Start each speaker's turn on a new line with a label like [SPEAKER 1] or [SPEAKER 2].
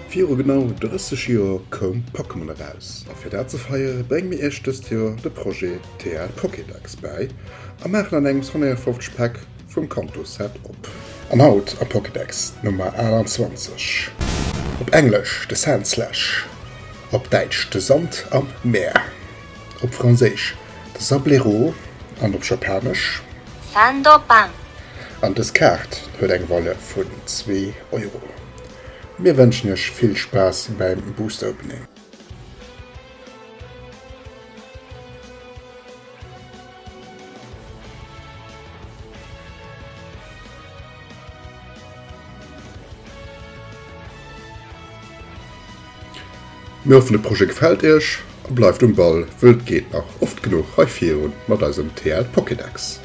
[SPEAKER 1] Viru genau 30 Joer koum Pokémon eraus a fir dat ze feiere brénge mir iech dëst Joer de Projet TL Pokédex bäi a maachen an engems 150 Päck vum Kanto Set op. An haut am Pokédex d'Nummer 28. Op Englesch de Sandslash, op Däitsch de Sand am Meer, op Franséisch de Sablero an op Japanesch.
[SPEAKER 2] Sandopan.
[SPEAKER 1] An dës Kaart huet eng Valeur vun 2 Euro. Mir wënschen iech vill Spaass bäim Booster Opening. Mir hoffen de Projet gefält iech a bleift um Ball, wëll et geet nach oft genuch hei virun mat eisem TL Pokédex.